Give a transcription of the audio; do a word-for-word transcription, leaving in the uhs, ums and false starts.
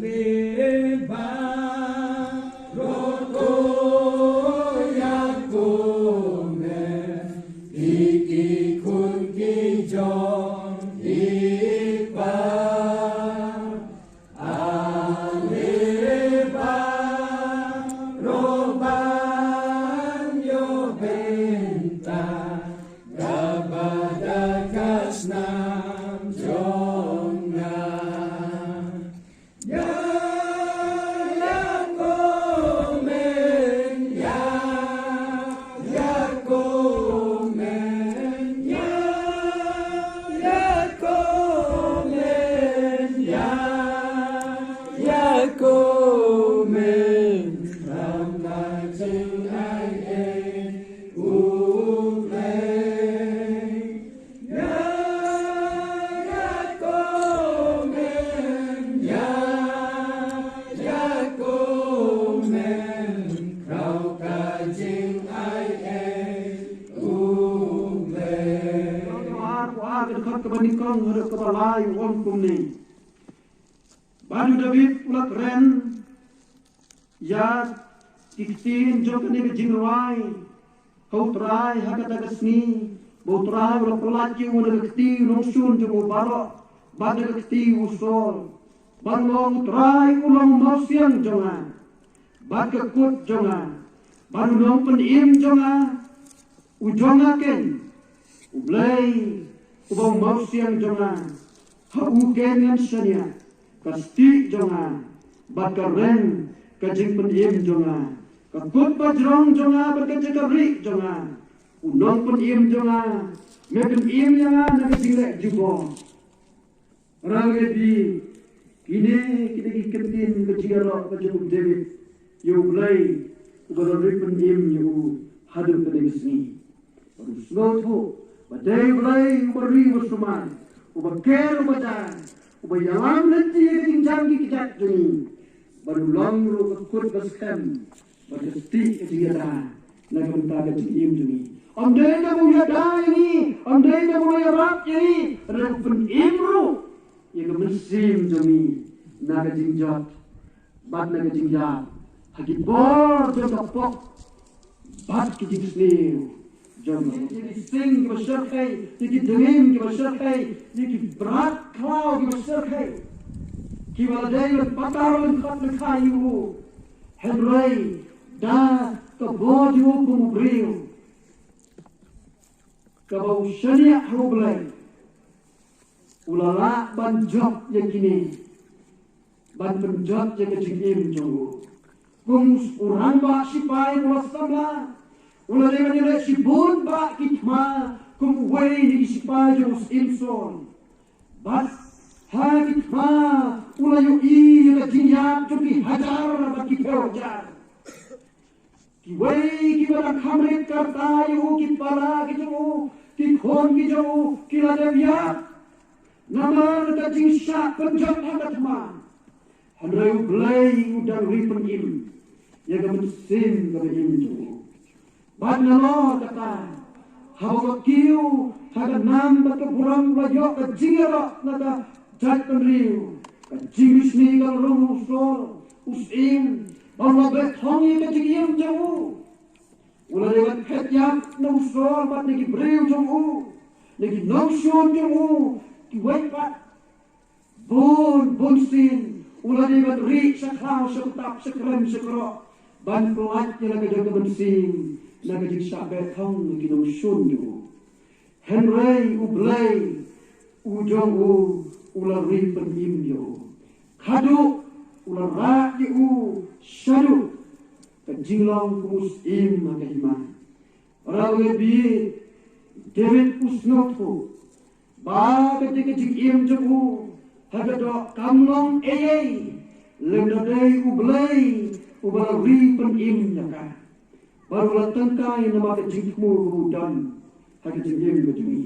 Liba roko ya kome iki kun ki jong ipa. Aliba roban yo benta gabada kasnam jonga. Ya, ya, komen, ya, ya, komen, ya, ya, komen, ya, ya, komen. Rama jing ai e u Blei. Ya, ya, komen, ya, ya, komen, kraw ka jing ai e u Blei. Yohan, Yohan, ka dkhot kaba nyngkong haduh kaba lai u ong kumne. Bad u David u la kren ïa ki ktien jong kane ka jingrwai ha u Trai ha kata ka sngi, ba u Trai u la pyllait ïa u na ka kti u nongshun jong u baroh, bad na ka kti u Saul. Bad u ong, u Trai u long u mawsiang jong nga, bad ka kut jong nga, bad u nongpynim jong nga, u jong nga keiñ, u Blei uba u mawsiang jong nga, ha u keiñ ngan shaniah, ka stieh jong nga, bad ka reng ka jingpynim jong nga, ka kut ba jrong jong nga, bad ka jaka rieh jong nga, u nongpynim jong nga, me pynim ïa nga na ka jingleh jubor. Rangli, kine ki dei ki ktien ka jingïaroh ka jong u David ïa u Blei uba la ri pynim ïa u haduh kane ka sngi. Bad u sngewthuh ba dei u Blei uba ri uba sumar, uba ker uba jai, uba ïalam lynti ïa ka jingjam ki kjat jong ngi. Bad u long ruh ka kut ba skhem bad ka stieh ka jingïada na ka bynta ka jingim jong ngi. Ym dei tang ba u ïada ïa ngi, ym dei tang ba u ïarap ïa ngi, hynrei u pynim ruh ïa ka mynsiem jong ngi na ka jingjot bad na ka jingïap ha ki por jong ka pop bad ki jingsniew jong ngi. Ïa ki sing kiba shyrkhei, ïa ki dngiem kiba shyrkhei, ïa ki brat khlaw kiba shyrkhei, kiba la dei ban patar lyngkot lyngkhai ïa u. Hynrei da ka bor jong u kum u briew kaba u shaniah ha u Blei, u la lah ban jop ïa kine, ban pynjot ïa ka jingim jong u. Kum u rangbah shipai u la samla, u la dei ban ïaleh shibun bah ki thma kum uwei na ki shipai jong u Syiem Saul. Bad ha ki thma u la ïohi ïa ka jingïap jong ki hajar bad ki phew hajar. Kiwei kiba dang kham rit ka rta ïa u, ki para ki jong u, ki khun ki jong u, ki la dep ïap namar ka jingshah pynjot ha ka thma. Hynrei u Blei u dang ri pynim ïa ka mynsiem kaba im jong u. Bad nalor kata, haba ka kiew ha ka nam bad ka burom, la ïoh ka jingïaroh na ka jaitbynriew. Ka jingbishni ka la rung ha u Saul u syiem, ba u la beh thong ïa ka jingim jong u. U la dei ban phet ïap na u Saul bad na ki briew jong u, na ki nongshun jong u, kiwei pat. Bun bun sien u la dei ban rieh sha khlaw, sha btap, sha krem, sha kroh, ban pyllait ïa la ka jong ka mynsiem na ka jingshah beh thong na ki nongshun jong u. Hynrei u Blei u jong u, u la ri pynim ïa u. Khadduh u la rah ïa u shaduh ka jinglong kum u syiem ha ka hima. Para bangeit, David u sngewthuh ba ka jing, ka jingim jong u ha ka doh kam long ei ei, lymda dei u Blei uba la ri pynim ïa ka. Bad u la tyngkai namar ka jingthmu kaba u don ha ka jingim ka jong u.